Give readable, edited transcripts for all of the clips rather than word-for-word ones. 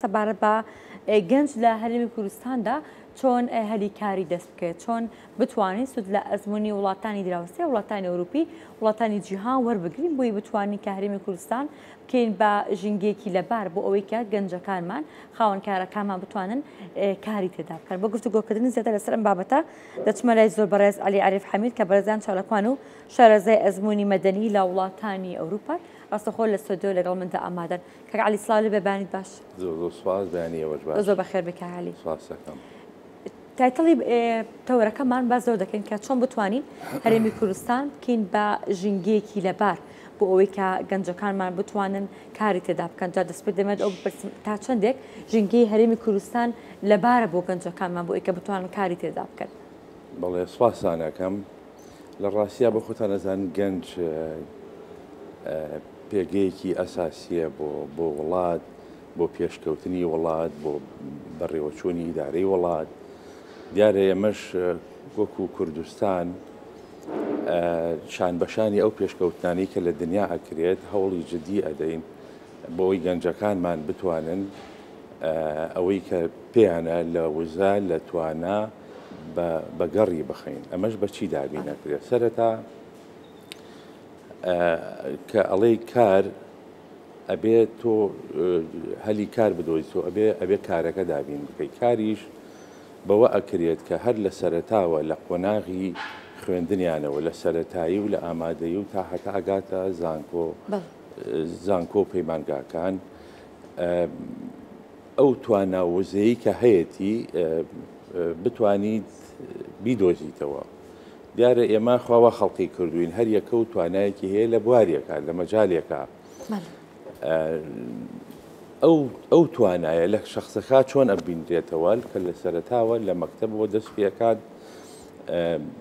سەبارەت بە گەنج لە هەرێمی کوردستاندا چۆن هەلی کاری دەست بکەوێت، چۆن بتوانین سوود لە ئەزموونی وڵاتانی دراوسێ، وڵاتانی ئەوروپی، وڵاتانی جیهان وەربگرین بۆی بتوانین کە هەرێمی کوردستان بکەین بە ژینگەیەکی لەبار بۆ ئەوەی کە گەنجەکانمان، خاوەنکارەکانمان بتوانن کاری تێدا بکەن. بۆ گفتوگۆکردنی زیاتر لەسەر ئەم بابەتە دەچمە لای زۆر بەڕێز عەلی عەریف حەمید کە بەڕێزیان چالاکوان و شارەزای ئەزموونی مەدەنی لە وڵاتانی ئەوروپان ڕاستەخۆ لە ستۆدیۆ لەگەڵ مندا ئامادەن. کاک عەلی سڵاو لێ بێ بەیانیت باش. زۆر زۆر سوپاس بەیانی ئێوەش باش. زۆر زۆر بەخێر بێی کاک عەلی. سوپاس دەکەم. title ی تەوەرەکەمان باس لەوە دەکەین کە چۆن بتوانین هەرێمی کوردستان بکەین بە ژینگەیەکی لەبار بۆ ئەوەی کە گەنجەکانمان بتوانن کاری تێدا بکەن. جا دەست پێ دەمێت ئەو بپرسم تا چەندێک ژینگەی هەرێمی کوردستان لەبارە بۆ گەنجەکانمان بۆ ئەوەی کە بتوانن کاری تێدا بکەن. بەڵێ سوپاستان ئەکەم. لە ڕاستیا بۆ خۆتان ئەزانن گەنج پێگەیەکی ئەساسییە بۆ بۆ وڵات، بۆ پێشکەوتنی وڵات، بۆ بەڕێوەچوونی ئیدارەی وڵات. دیارە ئێمەش وەکو کوردستان شان بەشانی ئەو پێشکەوتنانەی کە لە دنیا ئەکرێت هەوڵی جدی ئەدەین بۆ ئەوەی گەنجەکانمان بتوانن ئەوەی کە پێیانە لە وزە لە توانا بە گەڕی بخەین. ئەمەش بە چی دابین ئەکرێت؟ سەرەتا کە ئەڵێی کار ئەبێ تۆ هەلی کار بدۆزیتەوە، ئەبێ ئەبێ کارەکە دابین بکەیت. کاریش بەوە ئەکرێت کە هەر لە سەرەتاوە لە قۆناغی خوێندنیانەوە لە سەرەتایی و لە ئامادەیی و تا هەتا ئەگاتە زانکۆ زانکۆ و پەیمانگاکان ئەو توانا و وزەیەی کە هەیەتی بتوانیت بیدۆزیتەوە. دیارە ئێمە خوا وا خەڵقی کردوین هەر یەکە و توانایەکی هەیە لە بوارێکا لە مەجالێکا ئەو ئەو توانایە لە شخصەکە چۆن ئەبینرێتەوە کە لە سەرەتاوە لە مەکتەبەوە دەست پێکات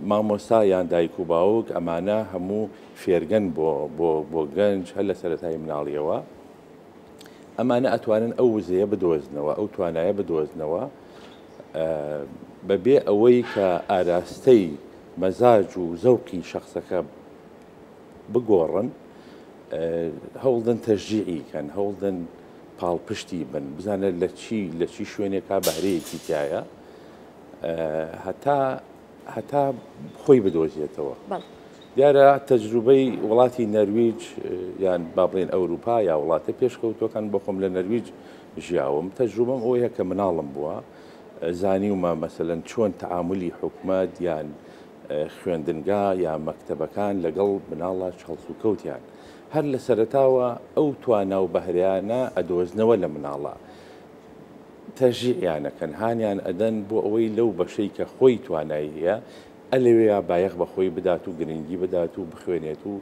مامۆستا یان دایک و باوک ئەمانە هەموو فێرگەن بۆ بۆ بۆ گەنج هەر لە سەرەتای مناڵیەوە ئەمانە ئەتوانن ئەو وزەیە بدۆزنەوە ئەو توانایە بدۆزنەوە بەبێ ئەوەی کە ئاراستەی مەزاج و زەوقی شەخسەکە بگۆڕن، هەوڵدەن تەشجیعی کەن، هەوڵدەن پاڵپشتی بن، بزانە لە چی لە چی شوێنێکا بەهرەیەکی تایە هەتا هەتا خۆی بدۆزێتەوە. دیارە تەجروبەی وڵاتی نەرویج یان با بڵێن ئەوروپا یا وڵاتە پێشکەوتووەکان بۆ خۆم لە نەرویج ژیاوم تەجروبەم ئەوەیە کە مناڵم بووە زانیومە مەسەلەن چۆن تەعامولی حکومەت یان خوێندنگا یا مەکتەبەکان لەگەڵ مناڵا هەڵسوکەوتیان هەر لە سەرەتاوە ئەو توانا و بەهرەیانە ئەدۆزنەوە لە مناڵا تەشجیعیان ئەکەن هانیان ئەدەن بۆ ئەوەی لەو بەشەی کە خۆی توانای هەیە ئەلەوێیا بایەخ بە خۆی بدات و گرنگی بدات و بخوێنێت و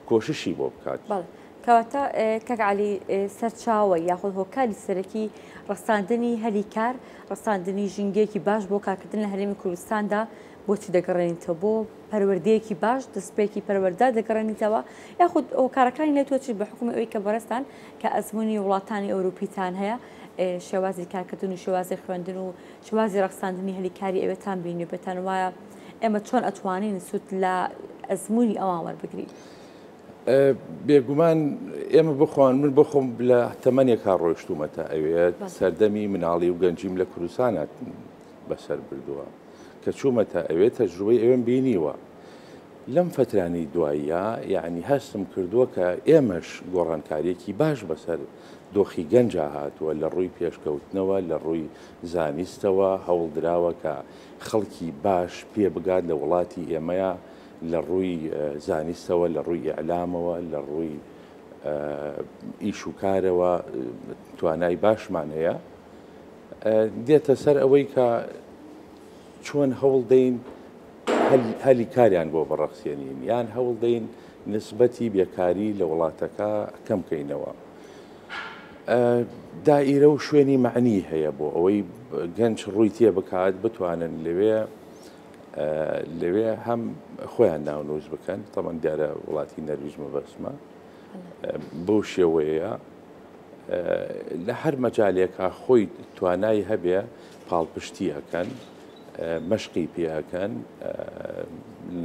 کۆششی بۆ بکات. بەڵێ کەواتە کاک عەلی سەرچاوە یاخود هۆکاری سەرەکی ڕەخساندنی هەلی کار، ڕەخساندنی ژینگەیەکی باش بۆ کارکردن لە هەرێمی کوردستاندا بۆچی دەگەڕێنیتەوە؟ بۆ پەروەردەیەکی باش، دەستپێکی پەروەردە دەگەڕێنیتەوە یاخود هۆکارەکانی لای تۆ چین بە حوکمی ئەوەی کە بەڕێزتان کە ئەزموونی وڵاتانی ئەوروپیتان هەیە شێوازی کارکردن و شێوازی خوێندن و شێوازی ڕەخساندنی هەلی کاری ئەوێتان بینیوە پێتان وایە ئێمە چۆن ئەتوانین سوود لە ئەزموونی ئەوان وەربگرین؟ بێگومان ئێمە بخۆن من بخۆم لە تەمەنێکا ڕۆیشتومەتە ئەوێ سەردەمی مناڵی و گەنجیم لە کوردستانە بەسەر بردووە کە چوومەتە ئەوێ تەجروبەی ئەوێم بینیوە لەم فترانی دواییە یعنی هەستم کردووە کە ئێمەش گۆڕانکاریەکی باش بەسەر دۆخی گەنجا هاتووە لە ڕووی پێشکەوتنەوە لە ڕووی زانیستەوە هەوڵدراوە کە خەڵکی باش پێ بگات لە وڵاتی ئێمەیە لە ڕووی زانیستەوە، لە ڕووی ئیعلامەوە، لە ڕووی ئیش و کارەوە توانای باشمان هەیە. دێتە سەر ئەوەی کە چۆن هەوڵ دەین هەلی کاریان بۆ بڕەخسێنین یان هەوڵ دەین نسبەتی بێکاری لە وڵاتەکە کەم کەینەوە. دائیرە و شوێنی مەعنی هەیە بۆ ئەوەی گەنج ڕووی تێ بکات بتوانن لەوێ لەوێ هەم خۆیان ناونووس بکەن تەمان دیارە وڵاتی نەرویج مەبەستمە بەو شێوەیە لە هەر مەجالێکا خۆی توانای هەبێ پاڵپشتی ئەکەن مەشقی پێ ئەکەن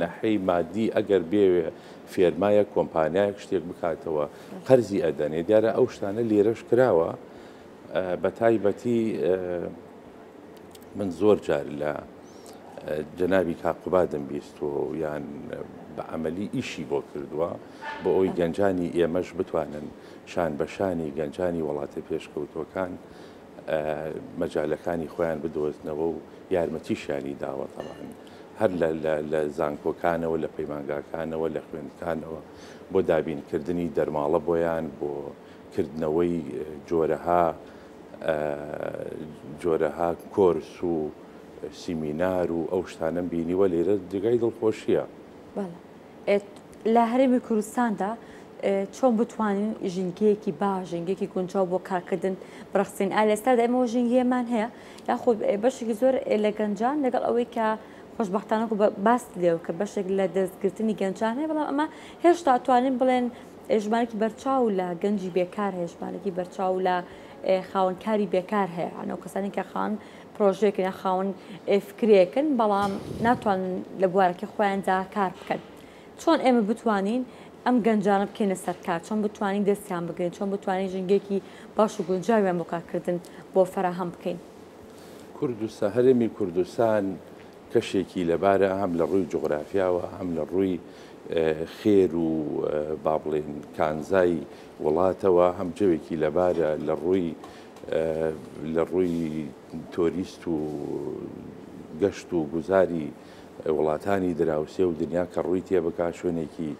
نەحەی مادی ئەگەر بێوێ فێرمایە کۆمپانیایەک شتێک بکاتەوە قەرزی ئەدەنێ دیارە ئەو شتانە لێرەش کراوە. بە تایبەتی من زۆر جار لە جەنابی کاک قوبادم بیستووە و یان بە عەمەلی ئیشی بۆ کردووە بۆ ئەوەی گەنجانی ئێمەش بتوانن شان بە شانی گەنجانی وڵاتە پێشکەوتووەکان مەجالەکانی خۆیان بدۆزنەوە و یارمەتیشیانی داوە تەبعەن هەر لە زانکۆکانەوە لە پەیمانگاکانەوە لە خوێندکانەوە بۆ دابینکردنی دەرماڵە بۆیان بۆ کردنەوەی جۆرەها جۆرەها کۆرس و سیمینار و ئەو شتانەم بینیوە لێرە جێگای دڵخۆشیە. بەڵێ لە هەرێمی کوردستاندا چۆن بتوانین ژینگەیەکی باش ژینگەیەکی گونجاو بۆ کارکردن بڕەخسێنین ئایا لە ئێستادا ئێمە ژینگەیەمان هەیە یاخود بەشێکی زۆر لە گەنجان لەگەڵ ئەوەی کە خۆشبەختانە و باست لێو کە بەشێک لە دەستگرتنی گەنجان هەیە بەڵام ئەمە هێشتا توانین بڵێن ژمارەکی بەرچاو لە گەنجی بێکار هەیە ژمارەکی بەرچاو لە خاوەن کاری بێکار هەیە ئەو کەسانی کە خاوەن پرۆژەیەکن یان خاوەن فکرێکن بەڵام ناتوانن لە بوارەکەی خۆیاندا کار بکەن چۆن ئێمە بتوانین ئەم گەنجانە بکەینە سەر کار چۆن بتوانین دەستیان بگرین چۆن بتوانین ژینگەیەکی باش و گونجاویان بۆ کارکردن بۆ فەراهەم بکەین؟ کوردستان هەرێمی کوردستان کەشێکی لەبارە هەم لە ڕووی جوغرافیاوە هەم لە ڕووی خێر و با بڵێین کانزای وڵاتەوە هەم جەوێکی لەبارە لە ڕووی لە ڕووی تۆریست و گەشت و گوزاری وڵاتانی دراوسێ و دنیا کە ڕووی تێبکا شوێنێکی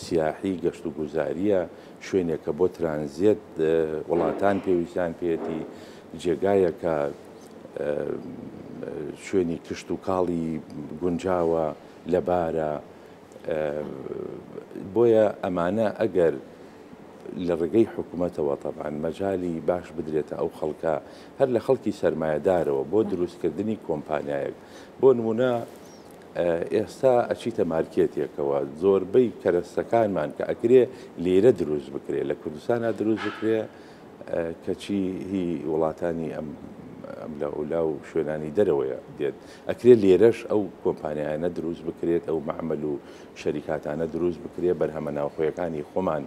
سیاحی گەشت و گوزاریە شوێنێکە بۆ ترانزێت وڵاتان پێویستیان پێیەتی جێگایەکە شوێنی کشت و کاڵی گونجاوە لەبارە بۆیە ئەمانە ئەگەر لە ڕێگەی حکوومەتەوە تەبان مەجای باش بدرێتە ئەو خەڵکە هەر لە خەڵکی سەرمایەدارەوە بۆ دروستکردنی کۆمپانیایەک بۆ نمونە ئێستا ئەچیتە مارکێتێکەوە زۆربەی کەرەستەکانمان کە ئەکرێ لێرە دروست بکرێ لە کوردستانە دروست بکرێ کەچی هی وڵاتانی ئەم ئەملاوئەولا و شوێنانی دەرەوەیە دێت ئەکرێت لێرەش ئەو کۆمپانیایانە دروست بکرێت ئەو مەعمەل و شەریکاتانە دروست بکرێت بەرهەمە ناوخۆیەکانی خۆمان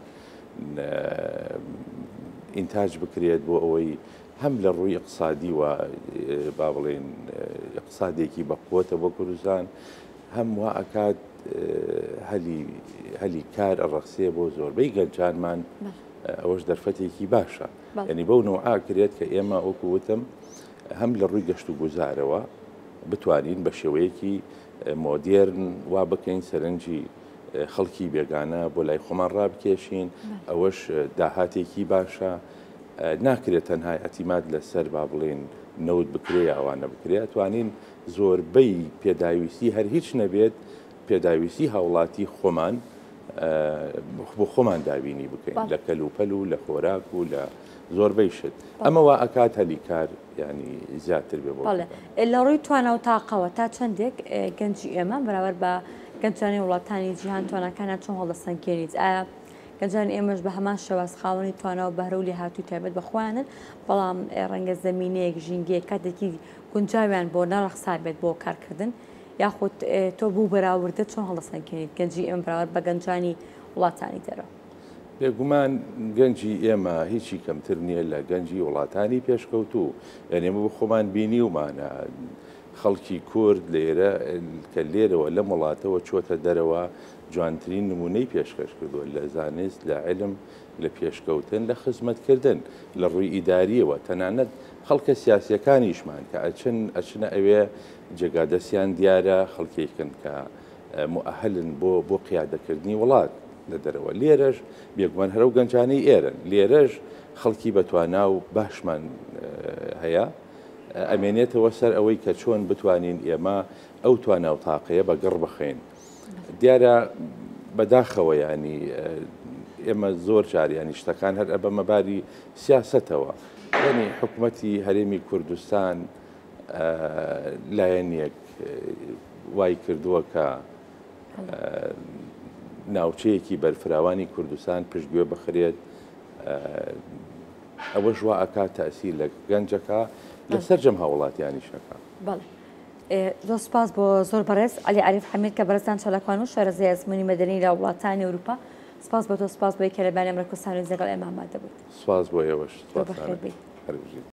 ئینتاج بکرێت بۆ ئەوەی هەم لە ڕووی اقتصادی و با بڵێن اقتصادێکی بەقوتە بۆ کوردستان هەم وا ئەکات هەلی هەلی کار ئەڕەخسێ بۆ زۆربەی گەنجانمان ئەوەش دەرفەتێکی باشە یعنی بەو نەوعە کرێت کە ئێمە وەکو وتم هەم لە ڕووی گەشت و گوزارەوە بتوانین بە شێوەیەکی مۆدێرن وا بکەین سەرنجی خەڵکی بێگانە بۆ لای خۆمان ڕابکێشین ئەوەش داهاتێکی باشە ناکرێت تەنها ئەتیماد لەسەر با بڵێن نەوت بکرێ ئەوانە بکرێت ئەتوانین زۆربەی پێداویستی هەر هیچ نەبێت پێداویستی هاوڵاتی خۆمان بۆ خۆمان دابینی بکەین لە کەلوپەل و لە خۆراک و لە زۆربەی شت ئەمە وا ئەکات هەلی کار ینی زیاتر بێ بۆ لە ڕووی توانا و تاقەوە تا چەندێک گەنجی ئێمە بەراوەر بە گەنجانی وڵاتانی جیهان تواناکانیان چۆن هەڵدەسەنگێنیت ئایا گەنجانی ئێمەش بە هەمان شێواز خاوەنی توانا و بەهرە و لێهاتووی تایبەت بە خۆیانن بەڵام ڕەنگە زەمینەیەک ژینگەیەک کاتێکی گونجاویان بۆ نەڕەخسابێت بۆ کارکردن یاخود تۆ بەو بەراوردە چۆن هەڵدەسەنگێنیت گەنجی ئێمە بەراورد بە گەنجانی وڵاتانی دەرەوە؟ بێگومان گەنجی ئێمە هیچی کەمتر نییە لە گەنجی وڵاتانی پێشکەوتوو، یانی ئێمە بۆ خۆمان بینیومانە خەڵکی کورد لێرە کە لێرەوە لەم وڵاتەوە چۆتە دەرەوە جوانترین نمونەی پێشکەش کردووە لە زانست لە علم لە پێشکەوتن لە خزمەتکردن لە ڕووی ئیداریەوە تەنانەت خەڵکە سیاسیەکانیشمان کە ئەچن ئەچنە ئەوێ جێگا دەستیان دیارە خەڵکێکن کە موئەهەلن بۆ بۆ قیادەکردنی وڵات لە دەرەوە لێرەش بێگومان هەرو گەنجانەی ئێرن لێرەش خەڵکی بەتوانا و باشمان هەیە ئەمێنێتەوە سەر ئەوەی کە چۆن بتوانین ئێمە ئەو توانا و تاقەیە بە گڕ بخەین دیارە بەداخەوە ینی ئێمە زۆر جار ینی شتەکان هەر ئەبەمە باری سیاستەوە ینی حکوومەتی هەرێمی کوردستان لایەنێک وای کردووە کە ناوچەیەکی بەرفراوانی کوردستان پشتگوێ بخرێت ئەوەش وا ئەکات تەسیر لە گەنجەکە لە سەرجەم هاوڵاتیانیشەکە. بەڵێ زۆر سپاس بۆ زۆر بەڕێز عەلی عەریف حەمید کە بەڕێزتان چالاکوان و شارەزای ئەزموونی مەدەنی لە وڵاتانی ئەوروپا سپاس بۆ تۆ سپاس بۆی کە لە بەیانی ئەمڕۆی کوردستان نیوز لەگەڵ ئێمە ئامادە بوویت. سپاس بۆ ئێوەش زۆر بەخێر بێی. هەر بژیت.